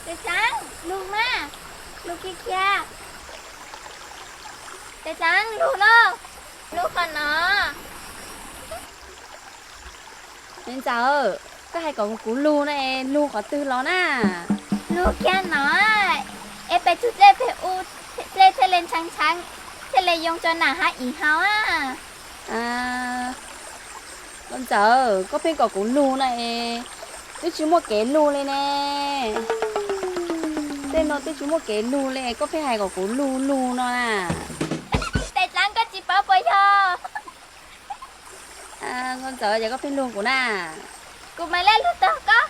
Tais Xav, lug mas, lug kiag kiag. Tais Xav, lug lauj, lug qhov no. Me ntxawm, koj hais kom kuv lug no es lug qhov twg los na? Lug kiag no, es pem tug dlej pem u, dlej thiaj li ntshaav ntshaav, thiaj li yoo tso nam hav ib hau a. Nkauj ntxawm, koj pheej kom kuv lug no es twb tsis muaj kev lug li ne. Tej no twb tsis muaj kev lug li, koj pheej hais kom kuv lug lug no na. Tais Xav, koj tsis paub puas yog? Nkauj ntxawm, ces koj pheej lug kuv na. Kuv mam li lug tog koj.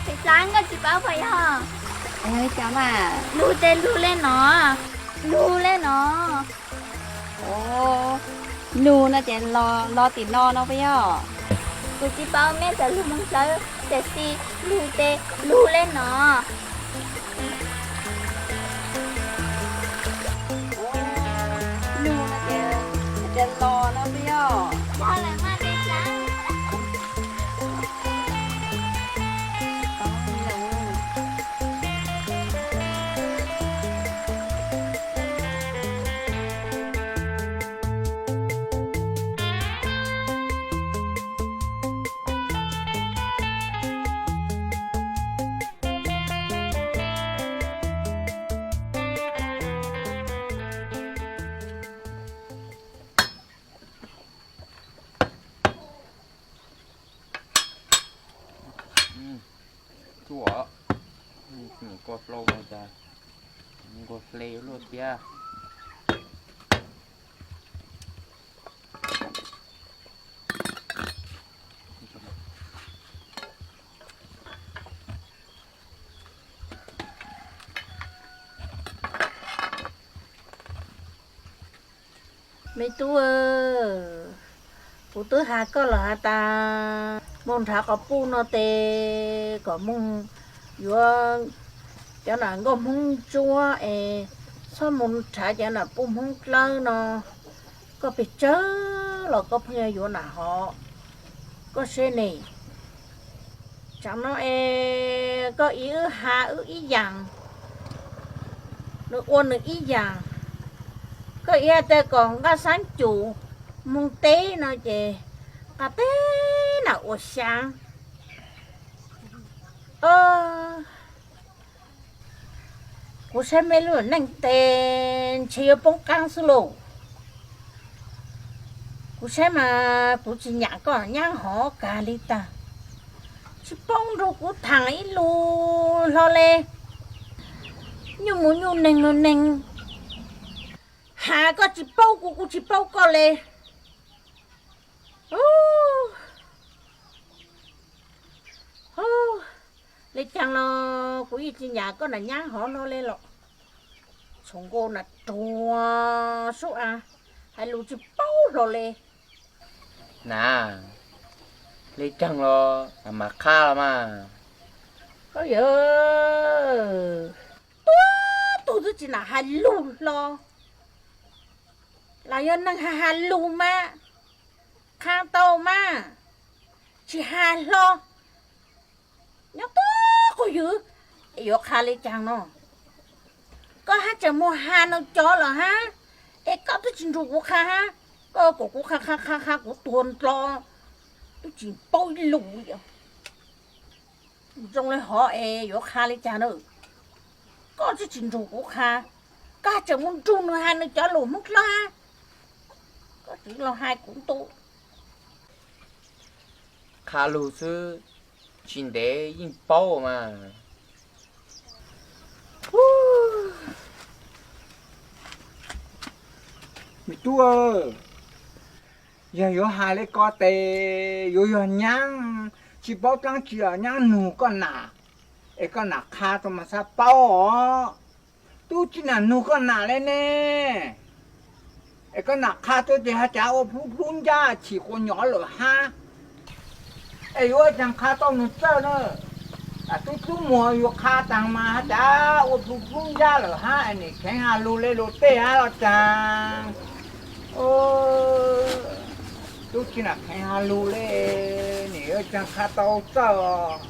Tais Xav, koj tsis paub puas yog? Cas mas lug tes lug li no, lug li no. Lug no ces los tim no no puas yog? Kuv tsis paub, mej txawm lug moog dlawb, tiam sis lug tes lug li no. Lug no ces los no puas yog? Tsuj, koj hlau no cas nquag hle luaj thiab. Me tub, kuv twb has koj los has tas moog nrhav quas puj no tes kom moog yuav cov nam nkauj Hmoob ntsuab es txhob moog nrhav cov nam puj Hmoob dlawb no. Koj pes tsawg los koj pheej yuav yuav nam hov. Koj seb ne, tsam no es koj ib wb has wb ib yaam, nws ua nws ib yaam. Koj ib hais tias kom nqaj xaab cum moog teb no ces nqaj teb nam ua xyaav. Kuv saib mej lub neej tes ntshe yuav poob qaab xwb lauj. Kuv saib mas kuv tsis nyam koj nyaab hov kag li tag. Tsis paub nrug kuv thaam ib lus hlo le. Nyuj mus nyuj neeg mus neeg, has koj tsis paub kuv, kuv tsis paub koj le. Le caag los kuv yeej tsis nyam koj nam nyaab hov hlo le los. Tshuav nkaus nam ruag sub av, hais lus tsis paub hlo le. Nam, le caag los mas qha los mas. Koj yawg, tuab tug twb tsis nam has lug hlo, los yog neeg has has lug mas qha tau mas, tsis has hlo. Nyob tuab quas ywg, es yuav qha le caag no? Koj haj tseem mus has nws cov lawm hab, es koj twb tsis nrug kuv qha hab, koj kom kuv qha qha qha qha kuv tuag nrho, twb tsis paub ib lus li. Zoo le hov es yuav qha le caag na? Koj twb tsis nrug kuv qha, koj haj tseem mus nrug nws has nws cov lus Hmoob Dlawb hab, koj tseem los hais kuv ntu. Qha lug xwb, tsis ntev yeej paub mas. Me tub, yog yuav has le ko tes yuav yog nyaab tsis paub dlaab tsi los nyaab nug koj nam, es koj nam qha rua mas xaav paub os. Tub tsi nam nug koj nam le ne, es koj nam qha tuaj ces has cav ua plub plub ncaab chim quas nyom lawm hab. Es yuav ua caag qha tau nws txawj na? Tub tub muag yug qha taag mas has cav ua plub plub ncaab lawm hab, es nim kheev has lug le lug tej hab los caag. Tsis nam qhev ha lug le, nim yuav tseeg qha tau txawj os.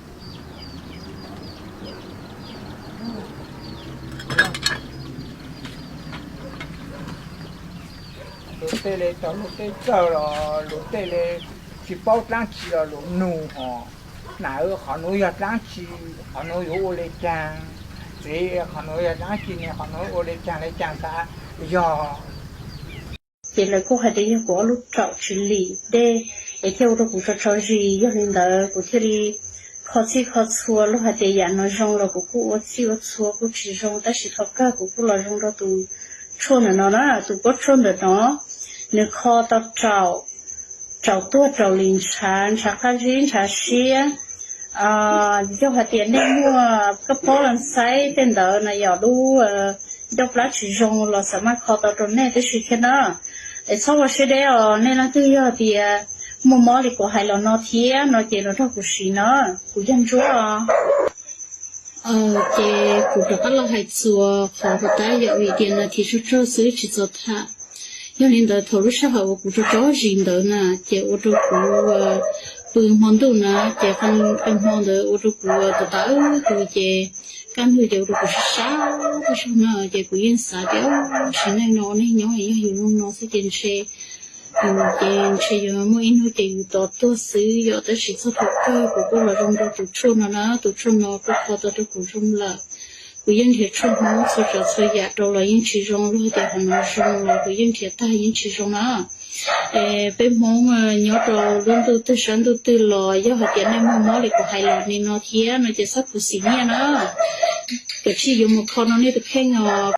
Luag tej le tau luag tej txawj los luag tej le tsis paub dlaab tsi los luag nug hos. Nam, qhov nuav yog dlaab tsi? Qhov nuav yuav ua le caag? Txiv, qhov nuav yog dlaab tsi ne? Qhov nuav ua le caag le caag xav yog? Ces lawv kuj hais tias yog kuv ob lub raum tsis lim dej es thiaj ua rau kuv tso tso zis. Yog li ntawd kuv thiaj li kho txhij kho txhua. Luag hais tias yam no zoo los kuv kuj ua txhij ua txhua kuj tsis zoo, tab sis thaum kawg kuv kuj los zoo rau tus tshuaj ntawm no na. Tus pob tshuaj ntawm no nws kho tau raum, raum tuag raum lim ntshav, ntshav qab zib ntshav siab. Yog hais tias nej muaj kab pob los ntxaib tej ntawd na, yog lub ncauj plab tsis zoo los xav maj kho tau rau nej tib si thiab na. Es txhob ua siab deb os, nej leej twg yog tias muaj mob li kuv hais los no thiab no ces los nrog kuv siv no, kuv yog Ntsuab. Ces kuv rov qab los hais txuas qhov puas tab yom, vim tias nas this tsaug tsaug xwb tsis txaus tham. Yog li ntawd thaum lub sij hawm uas kuv tso tso zis ntawd na, ces ua rau kuv pw hmo ntuj na, ces qee hmo ntawd ua rau kuv tawv tawv hws, ces kaj ntug ces ua rau kuv sab sab tag zog na. Ces kuv yeej xav tias sim neej no ua neej nyob yog yus zoo no xwb ces ntshe, ces ntshe yuav muaj ib hnub ces yus tos tuag xwb yom. Tab sis txog thaum kawg kuv kuj los zoo rau tus tshuaj no na, tus tshuaj no kuj kho tau rau kuv zoo lawm. Kuv yeej nrhiav tshuaj Hmoob txhua tsav txhua yam rau los yeej tsis zoo, luag hais tias qhov no zoo los kuv yeej nrhiav tag yeej tsis zoo na. Es peb Hmoob nyob rau lub ntuj twg sab ntuj twg los yog hais tias nej muaj mob li kuv hais los li no thiab no ces txhob khuv xim nyiaj na. Kav tsij yuav mus kho no nej tus kheej os.